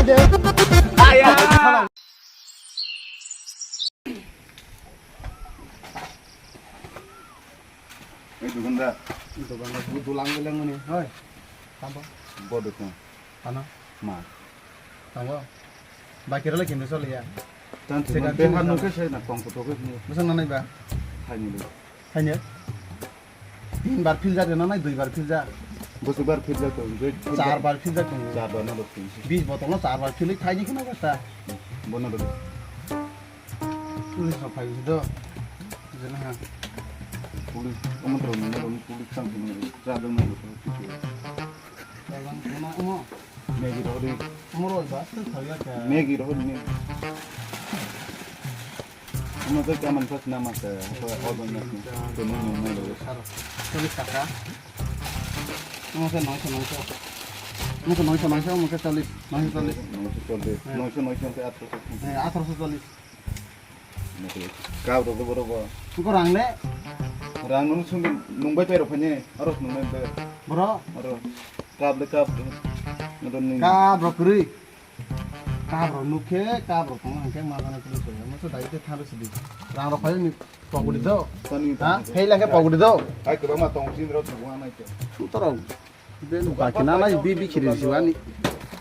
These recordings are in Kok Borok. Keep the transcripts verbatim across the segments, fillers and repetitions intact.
Ei dukandar. Dukandar, bu dulang bilang mani, hoi. Tambo. Bo dukun. Ano? Ma. Tambo. Bakirale kintu soliya. Tan Sega tu tini har sana. Nukhe sai na kong kuto khe ni. Bwswk nanai ba? Hai ni. Hai ni. Tin bar phil jak na nai, dui bar phil jak. Bwswk bar phil jak tong, je phil Char jak. Bar phil jak tong. Char bar na dok tin. Bis botol no char bar phil khai ni khna basta. Bono dok. Police rok phai do. Jena ha. Police, omo to ni, police tang ni, cha dong na. Taiwan, omo, omo. Maggie rok di. Omo rok ba, tu khaya kya? Maggie rok di. Omo to kaman pas nama sa, apa organ na. Tunu nung na do. Cholish taka. Omo ke noisho, noisho. Omo ke noisho, noisho, omo ke cholish, noisho cholish. Noisho cholish. Noisho, noisho ke atroso. Eh, atroso cholish. Kau rok bo rok bo. Engko rang le? Rang nung sung nung bai pai rok phane, aro nung bai pai. Boro? Aro kap le kap. Aro ni. Kap rok kwrwi. Kap rok nukhe, kap rok tong hangke ma jana kwrwi koi. Masa dai te thang rw sidi. Rang rok phai ni poguri do. Tani. Ha? Phai la khe poguri do. Ai kwbangma tong sin rok tong nai te. Sutorok. Ben bakina nai bi bi khiri siwani.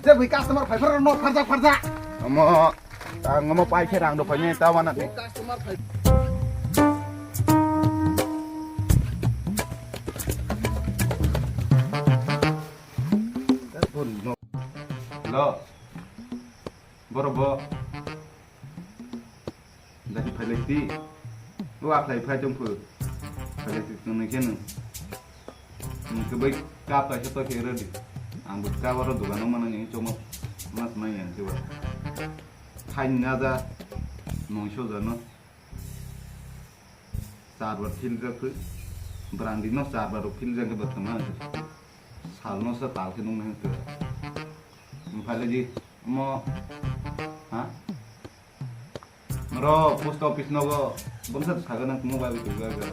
Je bui customer phai phar no pharjak pharjak. Omo ang omo pai khe rang do phai ni ta wana de. Customer phai. Hello. Boro bo. Dati phailai ti. O aklai phai tong phu. Phailai ti tong nai khe nung. Nung khe bai kap kaisa to khe ready. Ang bo kap aro dogano mano ni chokma mas mai yang khe ba. Phaini na da noisho jano. Char bar phil jak khe. Brandi no char bar phil jak khe ba tama. Sal no sa tal khe nung nai khe. Phailai di. Omo. Ha? Oro post office nogo bumsa saga nang mobile tu ga ga.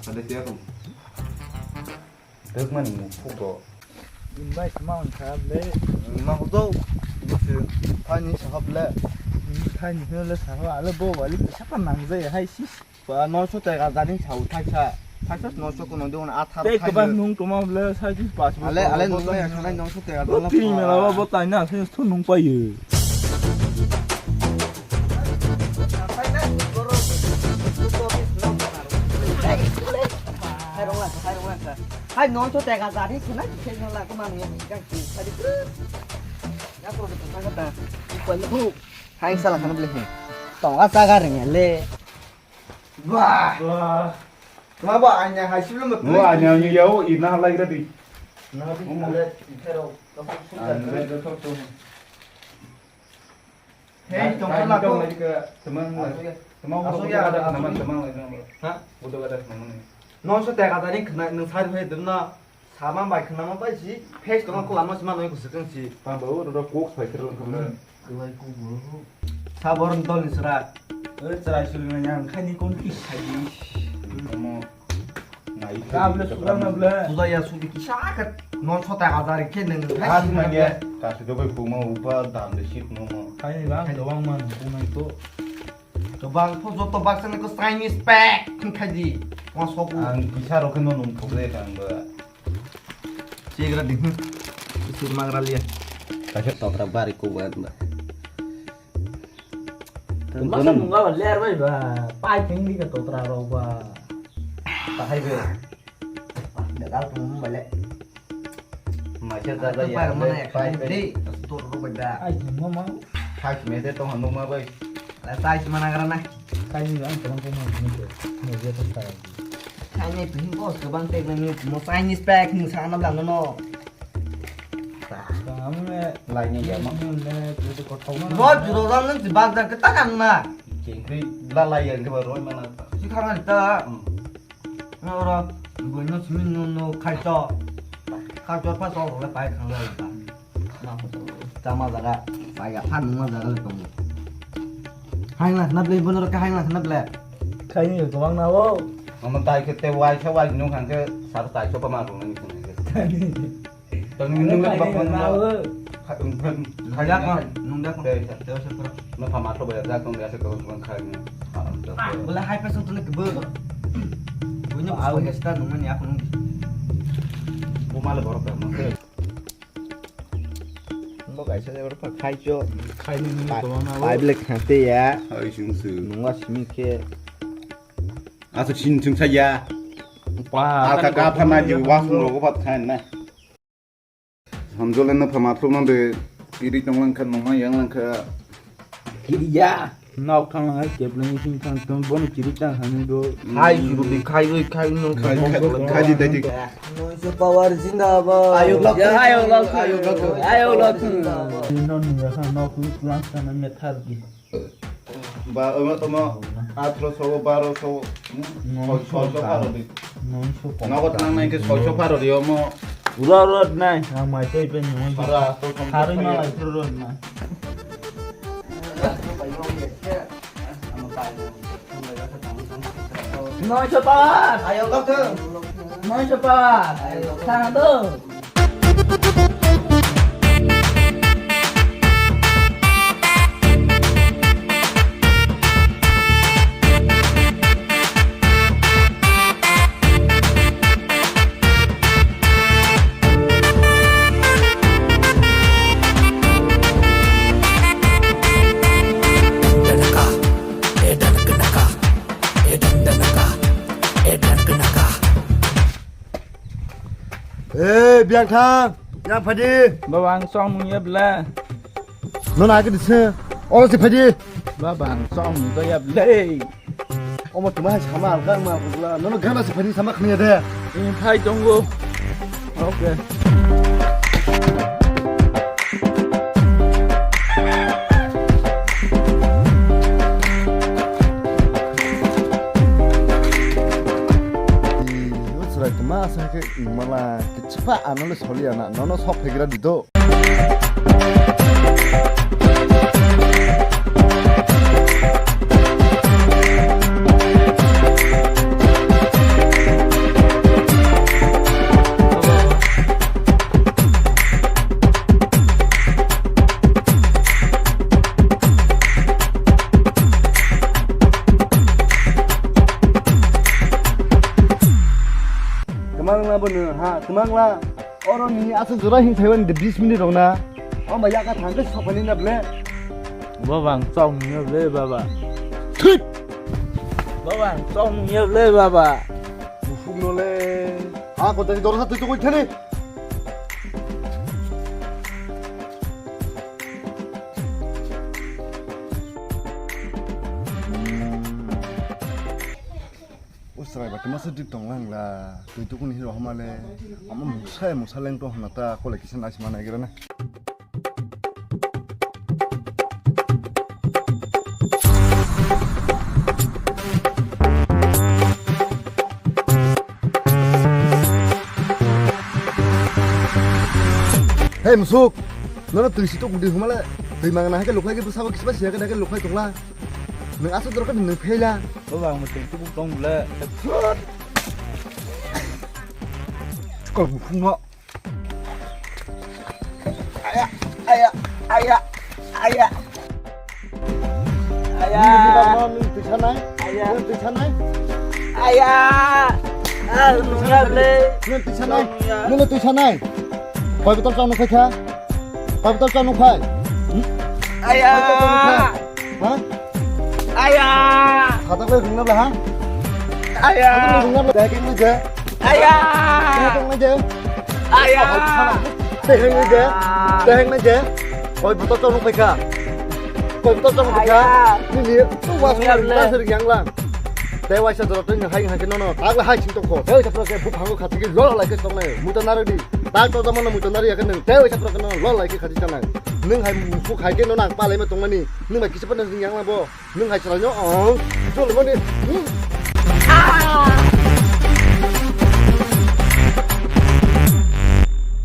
Ada siya ko. Dek man mu phugo. Invite ma on kha le. Ma ho do. Bisi pani sahab le. Pani le sahab ale bo wali sapa nang jai hai sis. Ba noisho tega jani sao thaisa. Thaisa noisho kono dong atharo. Tei kwbang nung tongma bwle sai twi pas bo. Ale, ale nung le sanai noisho tega jani. Tini mela ba bo taina se thu nung paio. Hai noisho tega jani khna khe no la ko man ngi ka ki sai. Ya ko ta ta. Ko ni bu. Hai sala khna bwle he. Tonga saga reng le. Wah. Wah. Ma ba anya hai siblo mo. Mo anya ni yau i na lai ra di. Na bi ale thero. Hey, tong la ko. Temang. Temang aso ya ada temang lai. Ha? Udah ada temang. Noisho tega jani khna nung sai phai dum na. Sama bai khna ma bai si, face tong ko lama sima noi ko sekeng si. Tang ba ro kok sai kher lang khna. Lai ko bo. Sabor dol ni sra. Oi chrai suri na yang khai ni kon ki sai. Mo. Nai. Ka bwle sura na bwle. Puja ya suri ki sa ka. Noisho tega jani khe nung khai si na ye. Ka si do bai ko mo upa dam de sit mo mo. Khai ni bang do bang man ko nai to. Kwbang pho joto baksa ni ko Chinese pack khai di. Mo soku. Ang kisa rok no nung thok le kang ba. Chigra ding. Isur magra liya. Kaisa totra bari ko ban ba. Masa nunga ba ler bai ba. Pai thing di ka totra rok ba. Tahai be. Dagal tum bale. Macha daga ya. Pai mana ya pai di. Tor rok ba. Ai thing mo ma. Five minute tong hanung ma bai. Ala tai sima na gara na. Kai ni ang tong ko mo ni ko. Mo je to kai. Kai ni pin ko se bang tek na ni mo Chinese pack ni sa na bang no. Bang am ne lai ni ya mo. Ni ne ko to ko thong na. Bo juro jang ni bag da ka ta kan na. Kengkri la lai ya ke ba roi mana. Si khang ta. Oro buino simi no no khaicho. Khaicho pa so le pai khang le ta. Chama jaga pai ya phan ma jaga le tong. Haing la na ble bono ka haing la na ble. Khai ni ko bang na o. Ama tai ke te wai sa wai no khang ke sar tai so pa ma ro ni. Tang ni nung le bak man na o. Nungya kon, nungya kon. Tei, tei, tei, tei. No pha matro ba jak tong ya se ko kon khai ni. Bole hai pa song tole kebo. Buino bus ko gesta nungmani ako nung. Bo male borok ka mo. Bo kaisa de borok khai cho. Khai ni ni ko na. Pai bele khate ya. Hai sung su. Nungwa simi khe. Aso sin sung sa ya. Pa. Aka ka pha na ji wasung rogo pat khai na. Hamjole no pha matro no de kiri tong lang kha, nongma yang lang kha. Kiri ya. Nok thang lang hai keblang sing thang tong bono kiri tang han do. Hai suru di khai oi khai no khai. Khai di dai di. Noise power zindabad. Ayo lok. Ayo lok. Ayo lok. Ayo lok. Zindabad. Ino ni ya nok ni plan sana methar di. Ba, omo tomo athroso, baroso, hmm? Noisho soi, soisho ka. Paro di. Noisho ka. Nogo tang nai ke soisho paro di omo. Ura ura nai. Ang mai tei pen noisho. Para athro som. Harui ma lai pro ro nai. Noisho par. Ayo, doktor. Noisho par. Ayo, doktor. Sana tu. Eh, biang thang, yang phadi. Baba, ang song nung ya bela. Nono ake dise. Oro se phadi. Baba, ang song nung ya bela. Omo tuma hai sama alka ma bugla. Nono gana se phadi sama khniya de. Ini phai tongo. Oke. Chwrai tuma asa khe mala kichpa ano le soliya na nono sok phegra di do. Kwmangla bo no ha, kwmangla. Oro ni aswk jora hin thaiwan de bis minute rok na. Omo yaka thang khe sokani na ble. Baba ang chok niya ble baba. Thit. Baba ang chok niya ble baba. Bufuk no le. A ko tadi dorsa tu tu koi thani. Usrai ba kema se dik tong lang la. Tui tukuni hiro hama le. Ama musa musa leng tong hana ta kole kisa nasi mana gira na. Hei musuk, nono tui si tuk di humale, tui mangna hai ke lukhai ke bwsabo kisiba siya ke dake lukhai tongla. Nwng aswk dorkar nwng phaila. Baba ang muchung tubuk tong bwle. Chukar buphungno. Aya, aya, aya, aya. Aya. Nini bagno nini twi sanai? Aya. Nini twi sanai? Aya. Ah, nungya ble. Nini twi sanai? Nungya. Nini twi sanai? Koi botol chong nukha kha? Koi botol chong nukha? Hmm? Aya. Koi botol chong nukha? Ha? Aya. Khatak le rungna bla ha? Aya. Khatak le rungna bla. Dai keng le je. Aya. Khatak le je. Aya. Teheng le je. Teheng le je. Koi botol chong nukha kha? Koi botol chong nukha kha? Aya. Nini, tu was ma ring ta sir yang lang. Tei waisa jora tei hai hai ke nono. Tag le hai sing tongkho. Tei waisa pro ke bu phango khachi ke lol lai ke tongnai. Muta naro di. Tag to jamano muta nari ya ke nang. Tei waisa pro ke nono lol lai ke khachi tanai. Nung hai musuk hai ke nono ang palai ma tongmani. Nung bai kisa pa nang yang lang bo. Nung hai chwraino ang jolmani. Hmm. Ah!